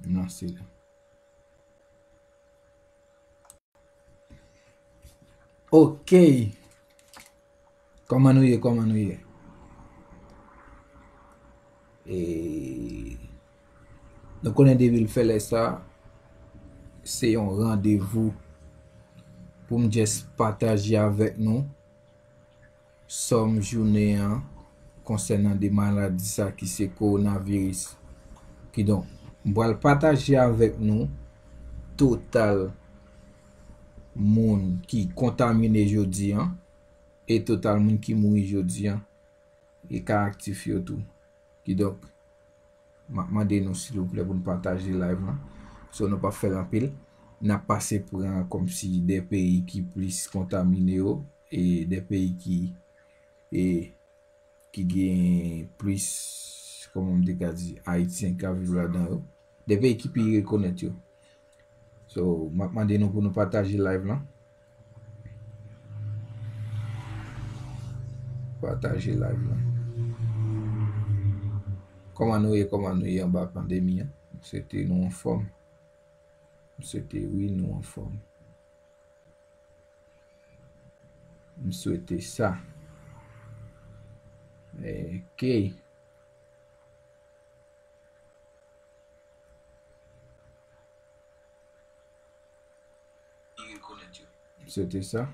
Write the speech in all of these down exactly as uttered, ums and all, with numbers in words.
M lanse la. Ok. Kòman nou ye? Kòman nou ye? E nou konnen depi l fè lè sa, se yon randevou pou m just pataje avèk nou sòm jounen an konsènan de maladi sa ki se kowonaviris. Kidonk, m pral pataje avèk nou total moun ki kontamine jodi an e total moun ki mouri jodi an e ka aktif yo tou. Kidonk, m ap mande nou silvouplè pou n pataje live lan. So nou p ap fè l anpil. N ap pase pran kòmsi de peyi ki plis kontamine yo e de peyi ki e ki gen plis, kòman m te ka di, Ayisyen k ap viv ladan yo. De peyi ki pi rekonèt yo. So, m ap mande nou pou nou pataje live lan. Pataje live lan. Kòman nou ye, kòman nou ye anba pandemi an? M swete nou anfòm. M swete wi nou anfòm. M swete sa. Ok. M swete sa.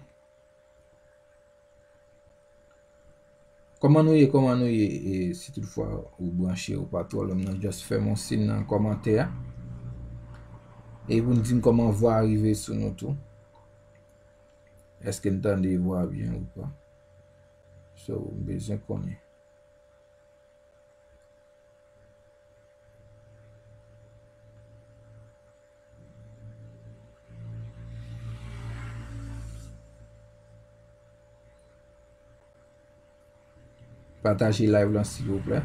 Kòman nou ye, kòman nou ye? E si toutfwa ou branche, ou pa twò lwen, m nan just fè m yon siy nan kòmantè a. E pou n di m kòman vwa a rive sou nou tou. Èske n tande vwa a byen ou pa? So, m bezwen konnen. Pataje live lan silvouplè.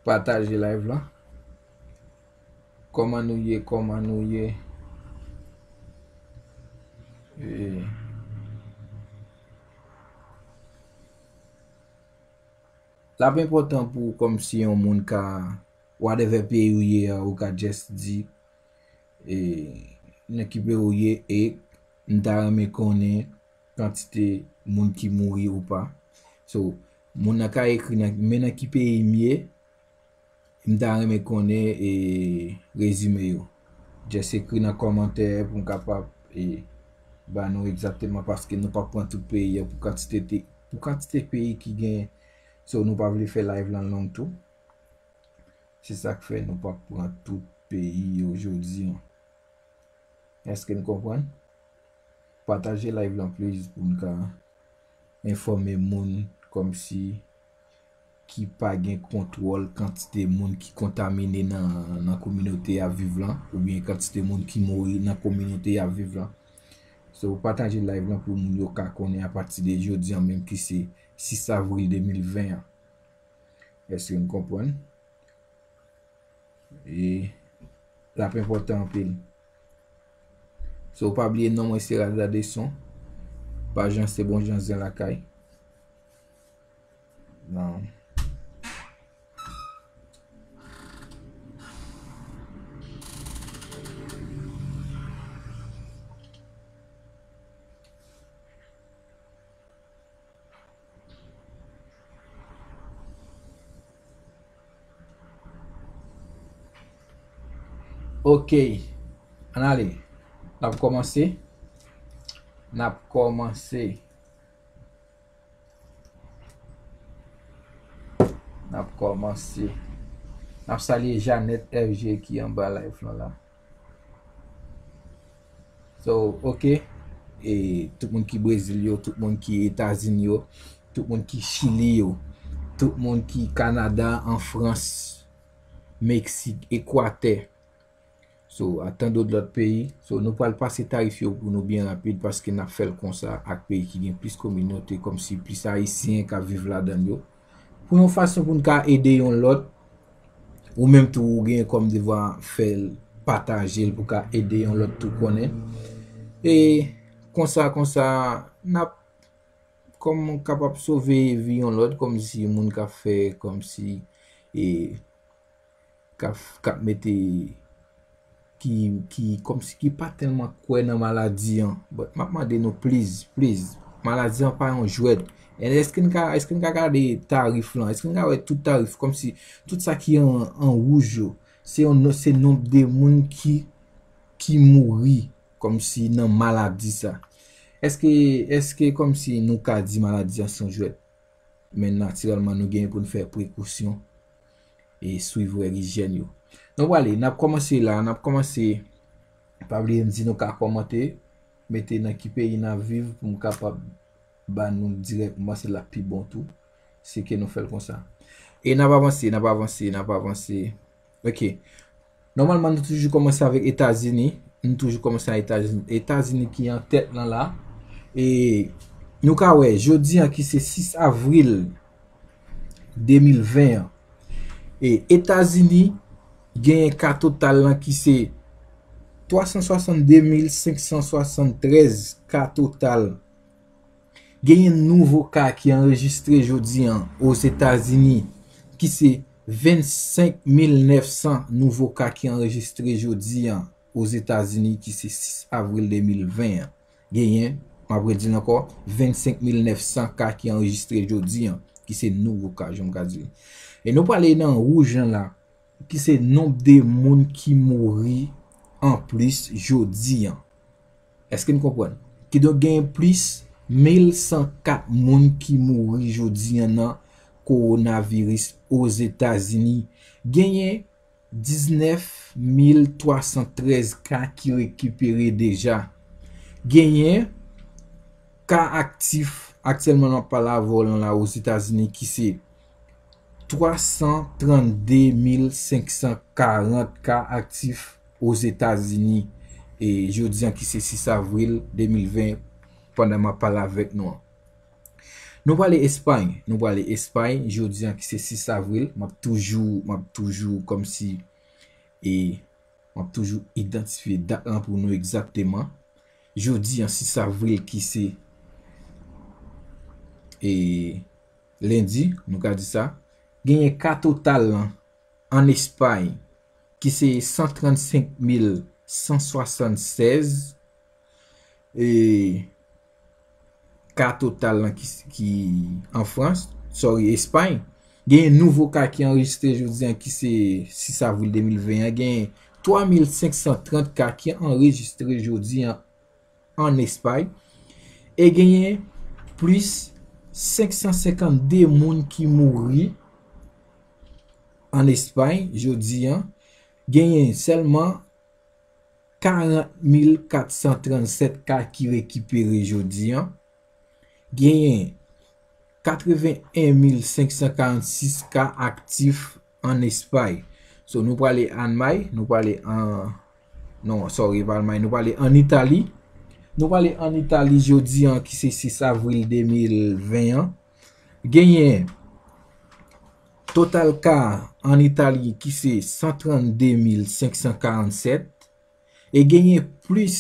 Pataje live lan. Kòman nou ye? Kòman nou ye? E, l ap enpòtan pou ou kòmsi yon moun ka, whatever peyi ou ye a, ou ka just di, e, nan ki peyi ou ye, e m ta renmen konnen kantite moun ki mouri ou pa. So, moun nan ka ekri nan, men nan ki peyi m ye, m ta renmen konnen, e, rezime yo. Just ekri nan kòmantè pou m kapab, e, ba nou egzakteman, paske nou p ap pran tout peyi an pou kantite te, pou kantite peyi ki gen. So, nou pa vle fè live lan long tou. Se sa k fè nou p ap pran tout peyi yo jodi an. Èske n konprann? Pataje live lan please pou n ka enfòme moun kòmsi ki pa gen kontwòl kantite moun ki kontamine nan, nan kominote y ap viv lan, oubyen kantite moun ki mouri nan kominote y ap viv lan. So, pataje live lan pou moun yo ka konnen apati de jodi an menm ki se sis avril de mil ven an. Èske n konprann? E l ap enpòtan anpil. So, pa bliye non mwen se Razade Son. Pa jan se bon jan zen lakay. Non. Ok. Ann ale. N ap kòmanse. N ap kòmanse. N ap kòmanse. N ap salye Jeannette F G ki anba live lan la. So, ok. E tout moun ki Brezil yo, tout moun ki Etazini yo, tout moun ki Chili yo, tout moun ki Kanada, an Frans, Meksik, Ekwatè. So, a tan dòt lòt peyi. So, nou pral pase tarif yo pou nou byen rapid paske n ap fè l konsa ak peyi ki gen plis kominote, kòmsi plis Ayisyen k ap viv ladan l yo. Pou yon fason pou n ka ede yon lòt, ou menm tou ou gen kòm devwa fè l pataje l pou ka ede yon lòt tou konnen. E konsa, konsa, n ap kòm kapab sove vi yon lòt, kòmsi moun k ap fè, kòmsi, e, k ap, k ap mete, ki, ki, kòmsi ki pa tèlman kwè nan maladi an. But m ap mande nou, please, please, maladi an pa yon jwèt. And èske n ka, èske n ka gade tarif lan? Èske n ka wè tout tarif, kòmsi tout sa ki an, an wouj yo, se yon, se nonb de moun ki, ki mouri kòmsi nan maladi sa? Èske, èske kòmsi nou ka di maladi an se yon jwèt? Men natirèlman, nou genyen pou n fè prekosyon e swiv règ ijyèn yo. Nou prale, n ap kòmanse la, n ap kòmanse, pa bliye m di nou ka kòmante, mete nan ki peyi n ap viv pou m kapab ba nou dirèkteman, se l ap pi bon tou. Se ke nou fè l konsa. E n ap avanse, n ap avanse, n ap avanse. Ok. Nòmalman, nou toujou kòmanse avèk Etazini. Nou toujou kòmanse avèk Etazini. Etazini ki an tèt lan la. E nou ka wè, jodi an ki se sis avril de mil ven an. E Etazini genyen ka total lan ki se twa san swasannde mil senk san swasanntrèz ka total. Genyen nouvo ka ki anrejistre jodi an Ozetazini, ki se vennsenk mil nèf san nouvo ka ki anrejistre jodi an Ozetazini, ki se sis avril de mil ven an. Genyen, m ap redi l ankò, vennsenk mil nèf san ka ki anrejistre jodi an, ki se nouvo ka, jan m ka di l. E nou prale nan wouj lan la, ki se nonb de moun ki mouri anplis jodi an. Èske n konprann? Kidonk, genyen plis mil san kat moun ki mouri jodi an nan kowonaviris Ozetazini. Genyen diznèf mil twa san trèz ka ki rekipere deja. Genyen ka aktif aktyèlman n ap pale avè w lan la Ozetazini ki se twa san trannde mil senk san karant ka aktif Ozetazini, e jodi an ki se sis avril de mil ven, pandan m ap pale avèk nou an. Nou prale Espay, nou prale Espay, jodi an ki se sis avril, m ap toujou, m ap toujou kòmsi, e m ap toujou idantifye dat lan pou nou egzakteman. Jodi an sis avril ki se, e, lendi, nou ka di sa, genyen ka total lan an Espay, ki se san trannsenk mil san swasannsèz, e ka total lan ki, ki an Frans, sorry, Espay. Genyen nouvo ka ki anrejistre jodi an, ki se sis avril de mil ven an, genyen twa mil senk san trant ka ki anrejistre jodi an an Espay. E genyen plis senk san senkannde moun ki mouri an Espay jodi an. Genyen sèlman karant mil kat san trannsèt ka ki rekipere jodi an. Genyen katreven en mil senk san karannsis ka aktif an Espay. So, nou prale Almay, nou prale an, non, sorry, pa Almay, nou prale an Itali. Nou prale an Itali jodi an, ki se sis avril de mil ven an. Genyen total ka an Itali ki se san trannde mil senk san karannsèt. E genyen plis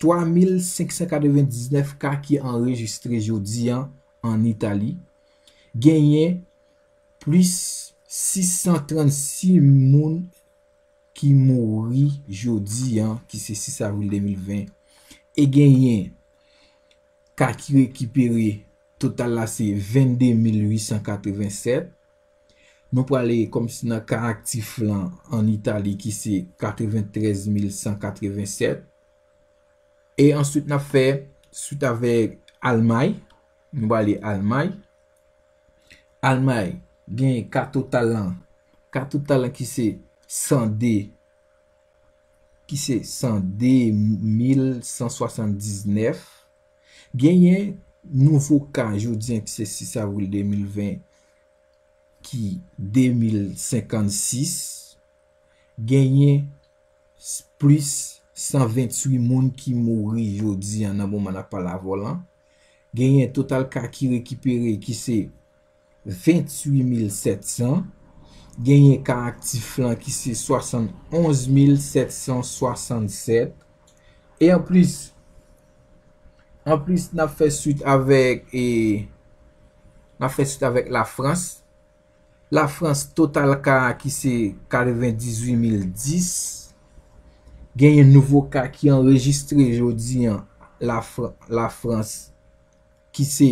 twa mil senk san katrevendiznèf ka ki anrejistre jodi an an Itali. Genyen plis sis san trannsis moun ki mouri jodi an, ki se sis avril de mil ven. E genyen ka ki rekipere, total la se vennde mil uit san katrevensèt. Nou prale kòmsi nan ka aktif lan an Itali ki se katreventrèz mil san katrevensèt. E answit n ap fè swit avèk Almay. Nou prale Almay. Almay gen ka total lan. Ka total lan ki se san de, ki se san de mil san swasanndiznèf. Genyen nouvo ka jodi an ki se sis avril de mil ven ki de mil senkannsis. Genyen s-, plis san venntuit moun ki mouri jodi an nan moman n ap pale avè w lan. Genyen total ka ki rekipere ki se venntuit mil sèt san. genyen ka aktif lan ki se swasannonz mil sèt san swasannsèt. E anplis, anplis, n ap fè swit avèk, e, n ap fè swit avèk Lafrans. Lafrans, total ka a ki se katrevendizuit mil dis. Genyen nouvo ka ki anrejistre jodi an, Lafra-, Lafrans, ki se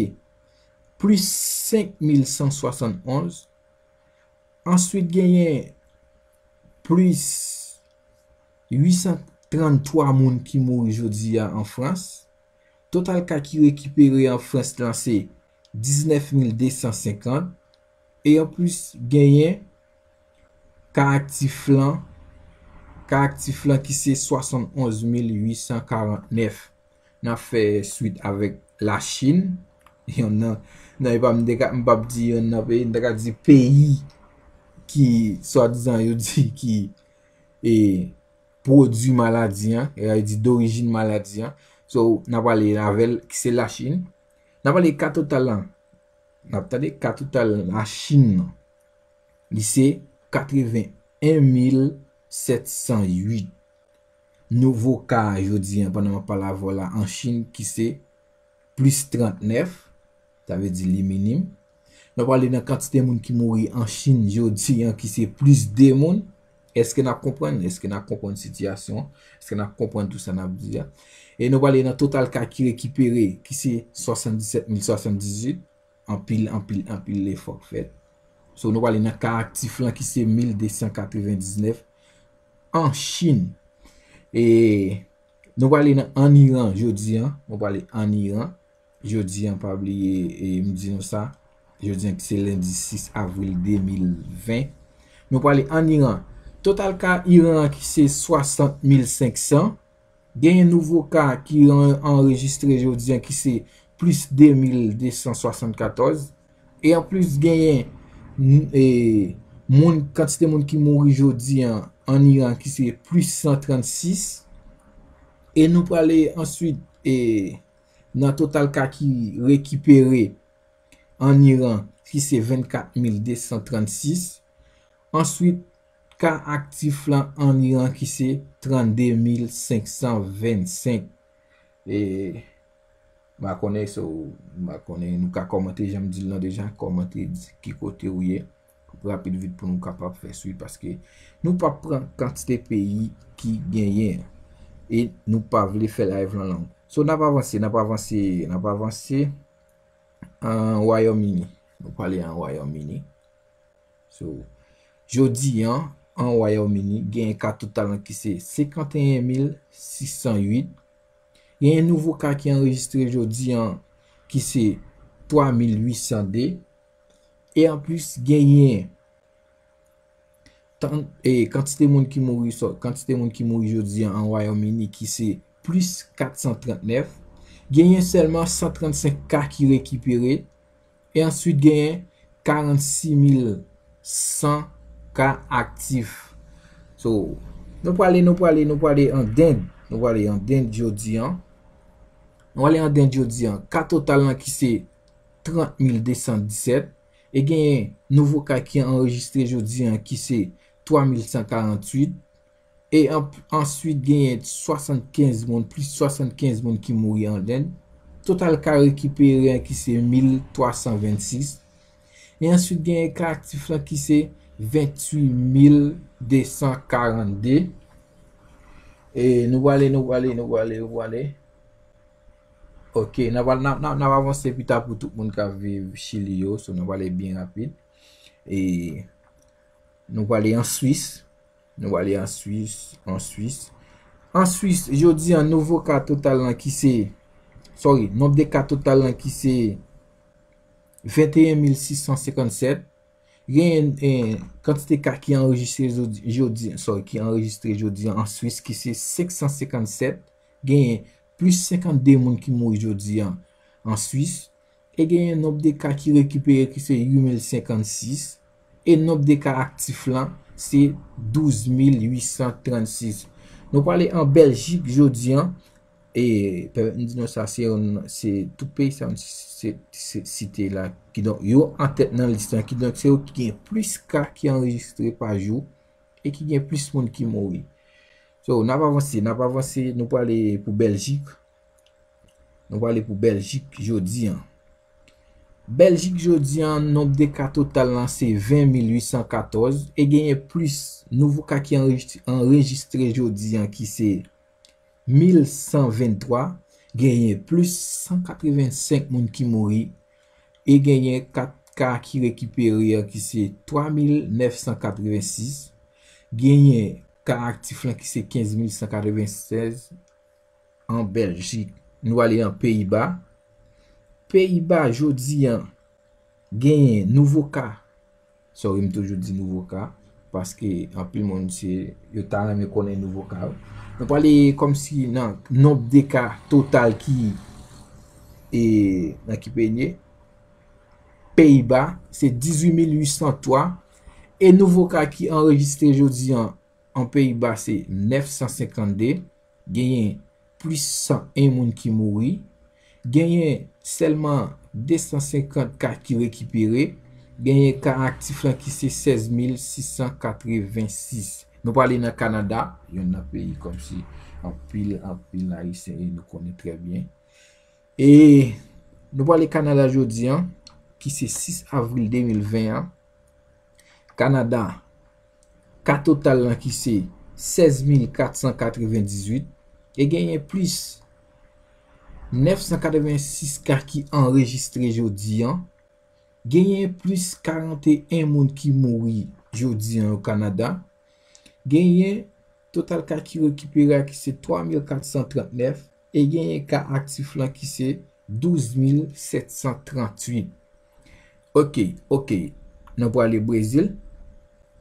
plis senk mil san swasannonz. Answit, genyen plis uit san tranntwa moun ki mouri jodi a an Frans. Total ka ki rekipere an Frans lan se diznèf mil de san senkant. E anplis, genyen ka aktif lan, ka aktif lan ki se swasannonz mil uit san karantnèf. N ap fè swit avèk Lachin. Yonn nan, nan, e pa m te ka, m p ap di yonn nan peyi, m ta ka di peyi ki, swadizan, yo di ki, e, pwodui maladi an, e, yo di dorijin maladi an. So, n ap pale avè l, ki se Lachin. N ap pale ka total lan. N ap tande ka total Lachin nan. Li se katreven en mil sèt san uit. Nouvo ka jodi an, pandan m ap pale avè w la, an Chin, ki se plis trannèf, sa vle di li minim. Nou prale nan kantite moun ki mouri an Chin jodi an, ki se plis de moun. Èske n ap konprann? Èske n ap konprann sitiyasyon an? Èske n ap konprann tout sa n ap di a? E nou prale nan total ka ki rekipere, ki se swasanndisèt mil swasanndizuit. Anpil, anpil, anpil efò k fèt. So, nou prale nan ka aktif lan ki se mil de san katrevendiznèf an Chin. E nou prale nan, ann Iran jodi an. Nou prale ann Iran. Jodi an, pa bliye, e, m di nou sa. Jodi an ki se lendi sis avril de mil ven. Nou prale ann Iran. Total ka Iran an ki se swasant mil senk san. Genyen nouvo ka ki an-, anrejistre jodi an ki se plis de mil de san swasannkatòz. E anplis genyen n-, e, moun, kantite moun ki mouri jodi an, an Iran ki se plis san trannsis. E nou prale answit, e, nan total ka ki rekipere an Iran ki se vennkat mil de san trannsis. Answit, ka aktif lan an Iran ki se trannde mil senk san vennsenk. E, m pa konnen, so, m pa konnen, nou ka kòmante, jan m di l lan deja, kòmante, di ki kote ou ye, rapid vit pou nou kapab fè swit, paske nou p ap pran kantite peyi ki genyen, e nou pa vle fè live lan long. So, n ap avanse, n ap avanse, n ap avanse an Wayòm Ini. Nou prale an Wayòm Ini. So, jodi an, an Wayòm Ini, genyen ka total lan ki se senkanteyen mil sis san uit. Genyen nouvo ka ki anrejistre jodi an ki se twa mil uit san de. E anplis, genyen tan, e, kantite moun ki mouri, so, kantite moun ki mouri jodi an an Wayòm Ini ki se plis kat san trannèf. Genyen sèlman san trannsenk ka ki rekipere. E answit genyen karannsis mil san ka aktif. So, nou prale, nou prale, nou prale an Dend. Nou prale an Dend jodi an. Nou prale an Dend jodi an. Ka total lan ki se trant mil de san disèt. E genyen nouvo ka ki anrejistre jodi an ki se twa mil san karannwit. E an-, answit genyen swasannkenz moun, plis swasannkenz moun ki mouri an Dend. Total ka rekipere an ki se mil twa san vennsis. E answit genyen ka aktif lan ki se vennwit mil de san karannde. E nou prale, nou prale, nou prale, nou prale. Ok, n ap, n ap, n ap, n ap avanse pita pou tout moun k ap viv Chili yo. So, n ap prale byen rapid. E nou prale an Swis. Nou prale an Swis, an Swis. An Swis, jodi an, nouvo ka total lan ki se, sorry, nonb de ka total lan ki se venteyen mil sis san senkannsèt. Genyen, eh, kantite ka ki anrejistre jodi, jodi, sorry, ki anrejistre jodi an, an Swis ki se senk san senkannsèt. Genyen plis senkannde moun ki mouri jodi an, an Swis. E genyen nonb de ka ki rekipere ki se uit mil senkannsis. E nonb de ka aktif lan se douz mil uit san trannsis. Nou prale an Bèljik jodi an. E pèmèt m di nou sa, se yon, se tout peyi sa m si- se- se- site la, kidonk yo an tèt nan lis lan, kidonk se yo ki gen plis ka ki anrejistre pa jou e ki gen plis moun ki mouri. So, n ap avanse, n ap avanse, nou prale pou Bèljik. Nou prale pou Bèljik jodi an. Bèljik jodi an, nonb de ka total lan se ven mil uit san katòz e genyen plis nouvo ka ki anrejis- anrejistre jodi an ki se mil san venntwa, genyen plis san katrevensenk moun ki mouri e genyen kat ka ki rekipere an ki se twa mil nèf san katrevensis, genyen ka aktif lan ki se kenz mil san katrevensèz an Bèljik. Nou ale an Peyiba. Peyiba jodi an genyen nouvo ka. Sorry, m toujou di nouvo ka, paske anpil moun se yo ta renmen konnen nouvo ka yo. Nou prale kòmsi nan nonb de ka total ki e nan ki peyi n ye. Peyiba, se dizuit mil uit san twa. E nouvo ka ki anrejistre jodi an an Peyiba se nèf san senkannde. Genyen plis san en moun ki mouri. Genyen sèlman de san senkant ka ki rekipere. Genyen ka aktif lan ki se sèz mil sis san katrevensis. Nou prale nan Kanada, yonn nan peyi kòmsi anpil, anpil Ayisyen e nou konnen trè byen. E nou prale Kanada jodi an, ki se sis avril de mil ven an. Kanada, ka total lan ki se sèz mil kat san katrevendizuit, e genyen plis nèf san katrevensis ka ki anrejistre jodi an. Genyen plis karanteyen moun ki mouri jodi an o Kanada. Genyen total ka ki rekipere a ki se twa mil kat san trannèf e genyen ka aktif lan ki se douz mil sèt san tranntuit. Ok, ok. Nou prale Brezil.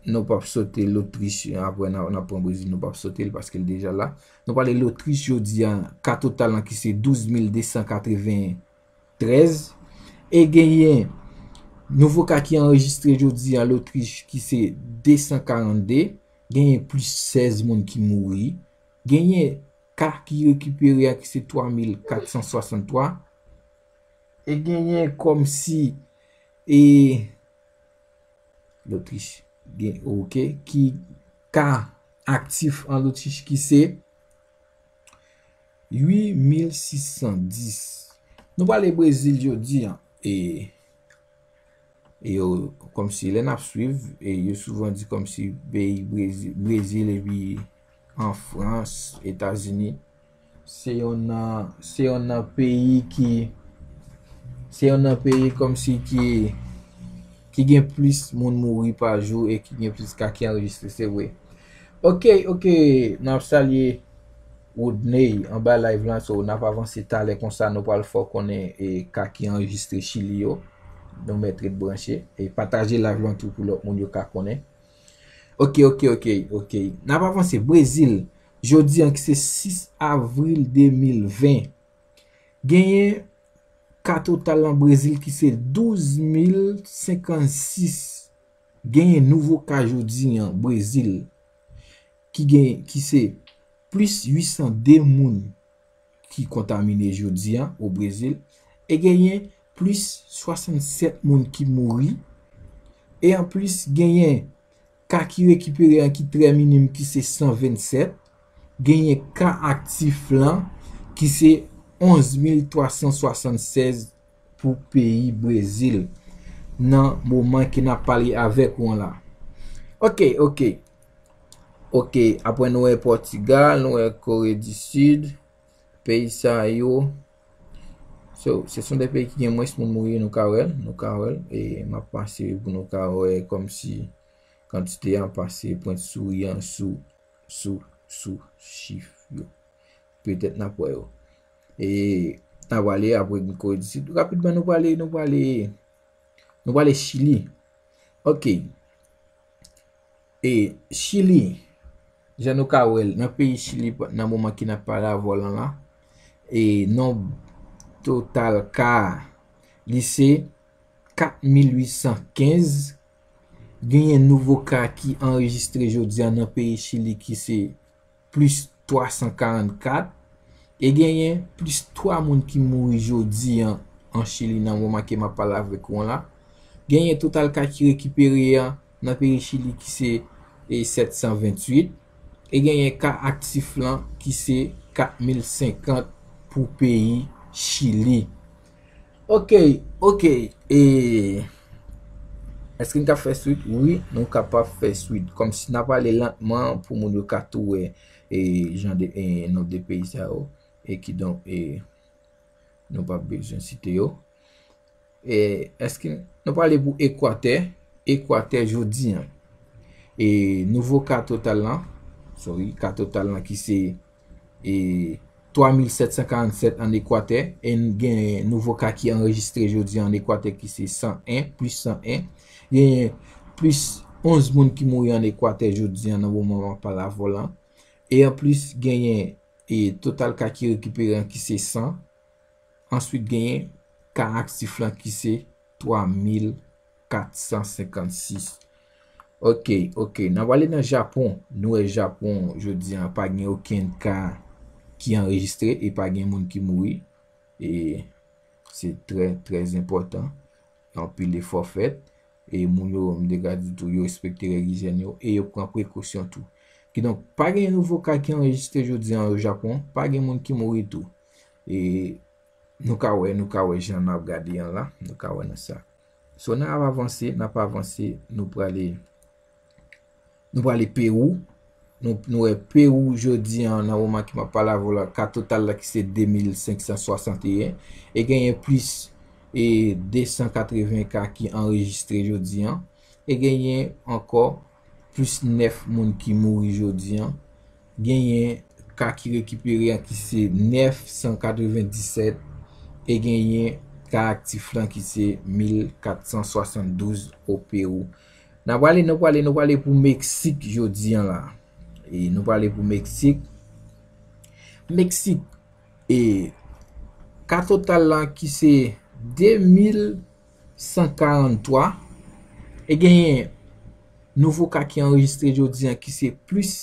Nou p ap sote Lotrich, apre n a, n a pran Brezil, nou p ap sote l paske l deja la. Nou prale Lotrich jodi a, ka total lan ki se douz mil de san katreventrèz. E genyen nouvo ka ki anrejistre jodi a Lotrich ki se de san karannde. Genyen plis sèz moun ki mouri. Genyen ka ki rekipere a ki se twa mil kat san swasanntwa. E genyen kòmsi e Lotrich gen, ok, ki ka aktif an Lotrich ki se uit mil sis san dis. Nou prale Brezil jodi an. E e yo, kòmsi lè n ap swiv, e yo souvan di kòmsi peyi Brezil, Brezil epi an Frans, Etazini, se yonn nan, se yonn nan peyi ki, se yonn nan peyi kòmsi ki, ki gen plis moun mouri pa jou e ki gen plis ka ki anrejistre, se vre. Ok, ok, n ap salye Rodney anba live lan, so n ap avanse talè konsa, nou pral fè w konnen e ka ki anrejistre Chili yo. Nou mèt ret branche e pataje live lan tou pou lòt moun yo ka konnen. Ok, ok, ok, ok. N ap avanse. Brezil, jodi an ki se sis avril de mil ven, genyen ka total lan Brezil ki se douz mil senkannsis. Genyen nouvo ka jodi an Brezil ki gen, ki se plis uit san de moun ki kontamine jodi an o Brezil, e genyen plis swasannsèt moun ki mouri, e anplis genyen ka ki rekipere an ki trè minim ki se san vennsèt, genyen ka aktif lan ki se onz mil twa san swasannsèz pou peyi Brezil nan moman ke n ap pale avèk ou an la. Ok, ok. Ok, apre nou wè Pòtigal, nou wè Kore di Sid, peyi sa yo. So, se son de peyi ki gen mwens moun mouri, nou ka wè l, nou ka wè l. E m ap pase pou nou ka wè kòmsi kantite an pase pwent souri an sou, sou, sou chif yo. Petèt n ap wè yo. E n ap ale apre Kore di Sid. Rapidman, nou prale, nou prale, nou prale Chili. Ok. E Chili, jan nou ka wè l, nan peyi Chili, nan moman ke n ap pale avè w lan la, e nonb total ka, li se kat mil uit san kenz. Genyen nouvo ka ki anrejistre jodi a nan peyi Chili ki se plis twa san karannkat. E genyen plis twa moun ki mouri jodi an an Chili nan moman ke m ap pale avèk ou an la. Genyen total ka ki rekipere an nan peyi Chili ki se e, sèt san venntuit. E genyen ka aktif lan ki se kat mil senkant pou peyi Chili. Ok, ok. E èske n ka fè swit? Wi, nou kapab fè swit. Kòmsi n ap ale lantman pou moun yo ka tou wè e jan de e, non de peyi sa yo. E kidonk e, nou p ap bezwen site yo. E èske nou pale pou Ekwatè? Ekwatè jodi an. E nouvo ka total lan, sorry, ka total lan ki se e twa mil sèt san karannsèt an Ekwatè, e n gen nouvo ka ki anrejistre jodi an Ekwatè ki se san en, plis san en. Genyen plis onz moun ki mouri an Ekwatè jodi an nan moman m ap pale avè w lan. E anplis, genyen e total ka ki rekipere an ki se san. Answit, genyen ka aktif lan ki se twa mil kat san senkannsis. Ok, ok. N ap ale nan Japon. Nou wè Japon, jodi an, pa gen okenn ka ki anrejistre e pa gen moun ki mouri. E se trè, trè enpòtan. Anpil efò fèt. E moun yo, m te ka di tou, yo respekte règ ijyèn yo e yo pran prekosyon tou. Kidonk, pa gen nouvo ka ki anrejistre jodi an o Japon. Pa gen moun ki mouri tou. E nou ka wè, nou ka wè jan n ap gade an la. Nou ka wè nan sa. So, n ap avanse, n ap avanse, nou prale, nou prale Pewou. Nou, nou wè Pewou jodi an, nan moman ki m ap pale avè w la, ka total la ki se de mil senk san swasanteyen. E genyen plis e de san katreven ka ki anrejistre jodi an. E genyen ankò plis nèf moun ki mouri jodi an. Genyen ka ki rekipere an ki se nèf san katrevenndisèt. E genyen ka aktif lan ki se mil kat san swasanndouz o Pewou. N ap prale, nou prale, nou prale pou Meksik jodi an la. E nou prale pou Meksik. Meksik, e ka total lan ki se de mil san karanntwa. E genyen nouvo ka ki anrejistre jodi an ki se plis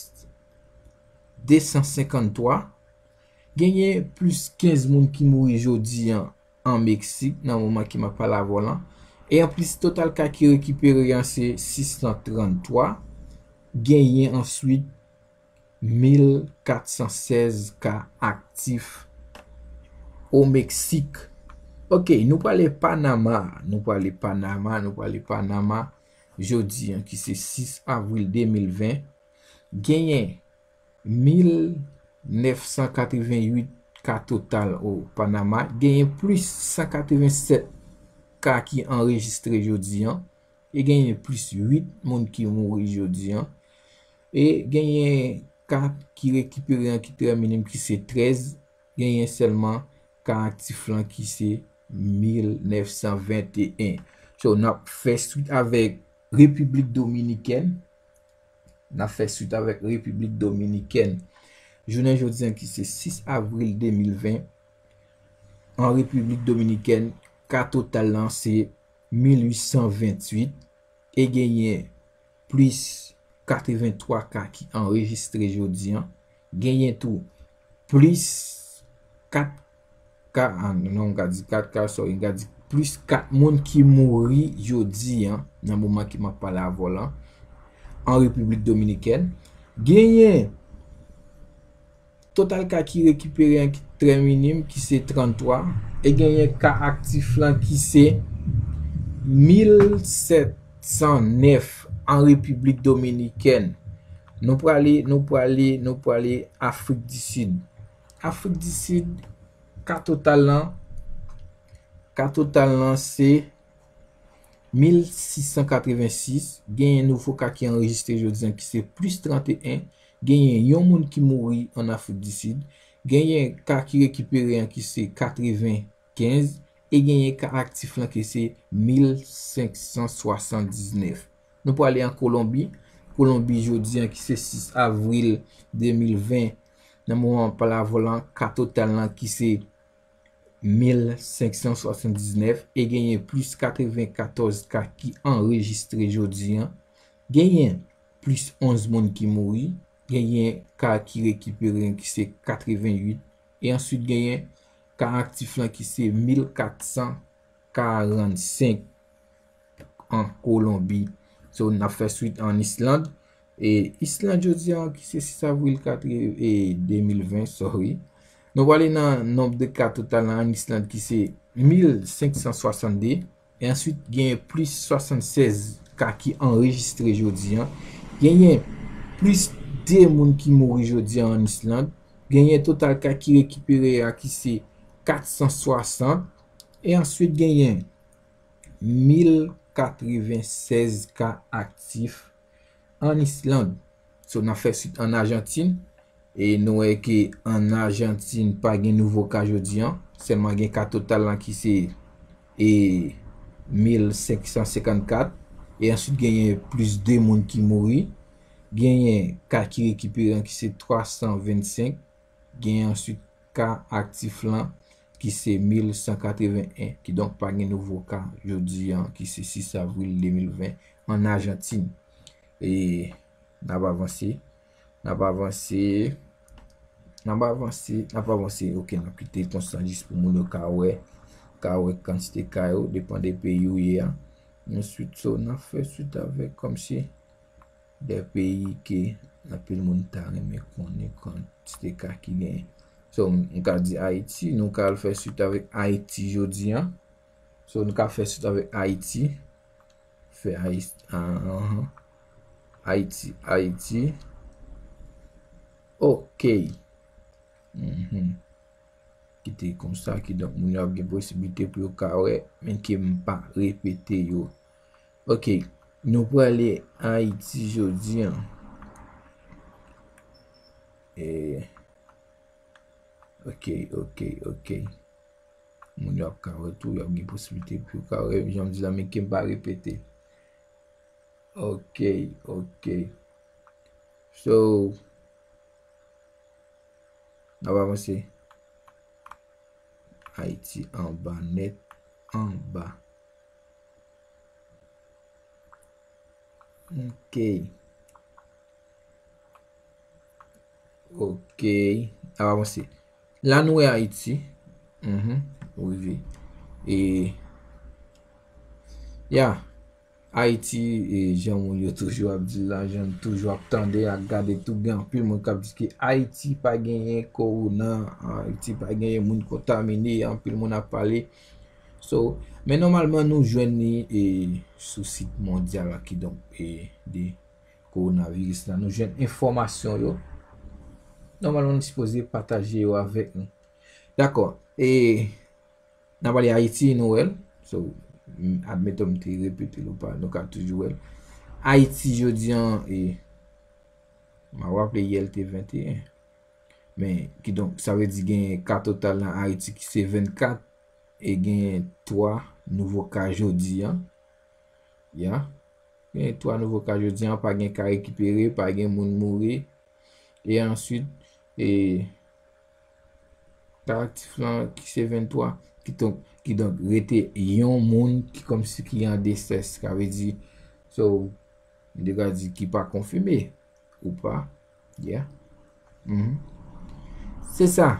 de san senkanntwa. Genyen plis kenz moun ki mouri jodi an an Meksik nan moman ke m ap pale avè w lan. E anplis, total ka ki rekipere an se sis san tranntwa. Genyen answit mil kat san sèz ka aktif o Meksik. Ok, nou prale Panama. Nou prale Panama, nou prale Panama. Jodi an, ki se sis avril de mil ven, genyen mil nèf san katrevenwit ka total o Panama. Genyen plis san katrevensèt ka ki anrejistre jodi an. E genyen plis uit moun ki mouri jodi an. E genyen ka ki rekipere an ki trè minim ki se trèz. Genyen sèlman ka aktif lan ki se mil nèf san venteyen. So, n ap fè swit avèk Repiblik Dominikèn. N ap fè swit avèk Repiblik Dominikèn. Jounen jodi an ki se sis avril de mil ven, an Repiblik Dominikèn, ka total lan se mil uit san ventuit. E genyen plis katrevenntwa ka ki anrejistre jodi an. Genyen tou plis kat ka, ah, non, m ka di kat ka, sorry, m ka di plis kat moun ki mouri jodi an, nan moman ke m ap pale avè w lan, an Repiblik Dominikèn. Genyen total ka ki rekipere an ki trè minim, ki se tranntwa, e genyen ka aktif lan ki se mil sèt san nèf an Repiblik Dominikèn. Nou prale, nou prale, nou prale Afrik di Sid. Afrik di Sid, ka total lan, ka total lan se mil sis san katrevensis. Genyen nouvo ka ki anrejistre jodi an ki se plis tranteyen. Genyen yon moun ki mouri an Afrik di Sid. Genyen ka ki rekipere an ki se katrevenkenz. E genyen ka aktif lan ki se mil senk san swasanndiznèf. Nou prale an Kolonbi. Kolonbi jodi an ki se sis avril de mil ven. Nan moman m ap pale avè w lan, ka total lan ki se mil senk san swasanndiznèf e genyen plis katrevenkatòz ka ki anrejistre jodi an. Genyen plis onz moun ki mouri. Genyen ka ki rekipere an ki se katrevenuit. E answit genyen ka aktif lan ki se mil kat san karannsenk an Kolonbi. So, n ap fè swit an Island. E Island jodi a, ki se sis avril kat, e, de mil ven, sorry. Nou prale nan nonb de ka total lan an Island ki se mil senk san swasannde. E answit, genyen plis swasannsèz ka ki anrejistre jodi a. Genyen plis de moun ki mouri jodi a an Island. Genyen total ka ki rekipere a ki se kat san swasant. E answit, genyen mil katrevensèz ka aktif an Island. So, n ap fè swit an Ajantin. E nou wè ke an Ajantin, pa gen nouvo ka jodi a. Sèlman gen ka total lan ki se, e, mil senk san senkannkat. E answit, genyen plis de moun ki mouri. Genyen ka ki rekipere an ki se twa san vennsenk. Genyen answit ka aktif lan ki se mil san katreven en. Kidonk, pa gen nouvo ka jodi a, ki se sis avril de mil ven, an Ajantin. E n ap avanse. N ap avanse. N ap avanse. N ap avanse. Ok, n ap kite l konsa jis pou moun yo ka wè. Ka wè kantite ka yo, depan de peyi ou ye a. Answit, so, n ap fè swit avèk kòmsi de peyi ke anpil moun ta renmen konnen kantite ka ki genyen. So, m ka di Ayiti, nou ka al fè swit avèk Ayiti jodi a. So, nou ka fè swit avèk Ayiti. Fè Ayiti, ah, ah, ah. Ayiti, Ayiti. Ok. Mhm. Kite konsa, kidonk moun yo ap gen posiblite pou yo ka wè, men ke m pa repete yo. Ok, nou prale Ayiti jodi a. E, ok, ok, ok. Moun yo ap ka wè tou, yo ap gen posiblite pou yo ka wè, jan m di la, men ke m pa repete. Ok, ok. So, n ap avanse. Ayiti anba nèt, anba. Ok. Ok. N ap avanse. La nou wè Ayiti. Mhm. Nou rive. E, ya. Ayiti, e, jan moun yo toujou ap di la, jan n toujou ap tande ak gade tou, gen anpil moun k ap di ke Ayiti pa genyen kowona, Ayiti pa genyen moun kontamine, anpil moun ap pale. So, men nòmalman nou jwenn li, e, sou sit mondyal la, kidonk, e, de kowonaviris la. Nou jwenn enfòmasyon yo. Nòmalman nou sipoze pataje yo avèk nou. Dakò. E, n ap pale Ayiti, nou wè l. So, m, admeton m te repete l ou pa, nou ka toujou wè l. Ayiti jodi a, e, m ap raple yè l te venteyen. Men, kidonk, sa vle di gen ka total nan Ayiti ki se vennkat, e gen twa nouvo ka jodi a. Ya. Gen twa nouvo ka jodi a, pa gen ka rekipere, pa gen moun mouri. E answit, e, ka aktif lan ki se venntwa, kidonk, kidonk rete yon moun ki kòmsi ki an desès, sa vle di, so, m te ka di ki pa konfime ou pa, yeah. Mhm. Se sa.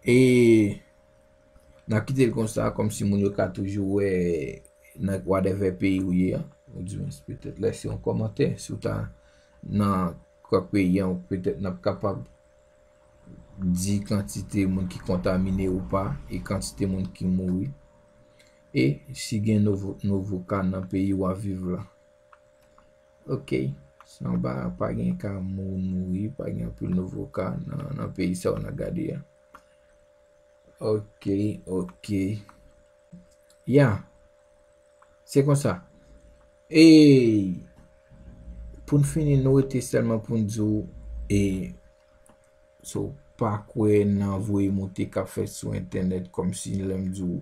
E n ap kite l konsa, kòmsi moun yo ka toujou wè nan whatever peyi ou ye a. Ou di mwen petèt lèse yon kòmantè si w ta nan kèk peyi an, petèt n ap kapab di kantite moun ki kontamine ou pa e kantite moun ki mouri. E si gen nouvo, nouvo ka nan peyi w ap viv la. Ok, sanba pa gen ka moun mouri, pa gen anpil nouvo ka nan, nan peyi sa w nan gade a. Ok, ok. Ya. Se konsa. E pou n fini, nou rete sèlman pou n di w, e, so, pa kwè nan voye moute k ap fèt sou entènèt, kòmsi lè m di w,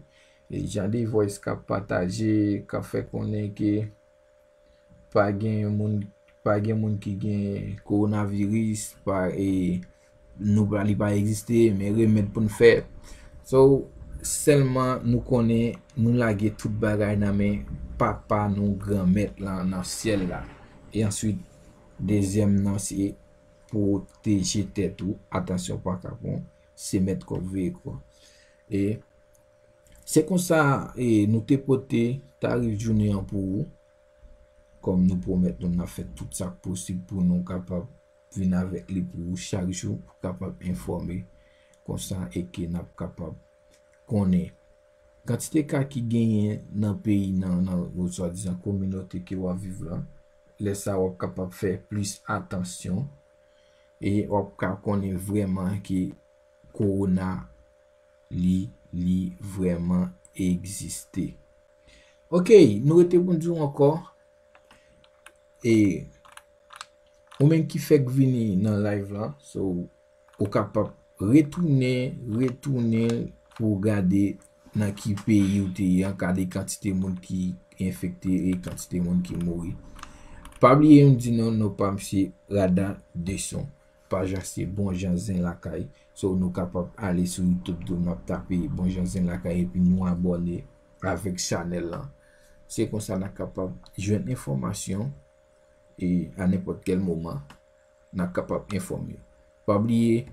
e, jan de voice k ap pataje, k ap fè konnen ke pa gen moun, pa gen moun ki gen kowonaviris, pa, e, nou pa, li pa egziste, men remèd pou n fè. So, sèlman nou konnen nou lage tout bagay nan men Papa nou Granmèt lan nan syèl la. E answit, dezyèm nan se pwoteje tèt ou. Atansyon, pa ka pran se mèt kò veye kò. E se konsa, e nou te pote tarif jounen an pou ou. Kòm nou pwomèt nou, n ap fè tout sa k posib pou nou kapab vin avèk li pou ou chak jou, pou kapab enfòme konsa e ke n ap kapab konnen kantite ka ki genyen nan peyi nan, nan swadizan kominote ke w ap viv la. Lè sa, w ap kapab fè plis atansyon e w ap ka konnen vrèman ke kowona li, li vrèman egziste. Ok, nou rete pou n di w ankò, e ou menm ki fèk vini nan live la, so, ou kapab retounen, retounen pou gade nan ki peyi ou te ye an, gade kantite moun ki enfekte e kantite moun ki mouri. Pa bliye m di nou, non pa m se Rada Deson. Paj la se Bon Jan Zen Lakay. So, nou kapab ale sou YouTube tou, n ap tape Bon Jan Zen Lakay epi nou abòne avèk chanèl lan. Se konsa n a kapab jwenn enfòmasyon e a nenpòt kèl moman, n a kapab enfòme. Pa bliye,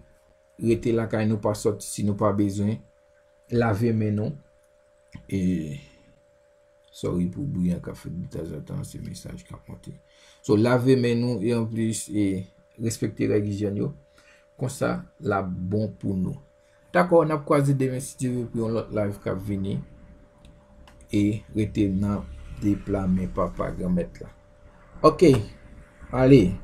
rete lakay nou, pa sòti si nou pa bezwen. Lave men nou. E sorry pou bri an k ap fèt de tanzantan, se mesaj k ap monte. So, lave men nou e anplis, e respekte règ ijyèn yo. Konsa, l ap bon pou nou. Dakò, n ap kwaze demen si Dye vle pou yon lòt live k ap vini. E rete nan de pla men Papa Granmèt la. Ok, ale.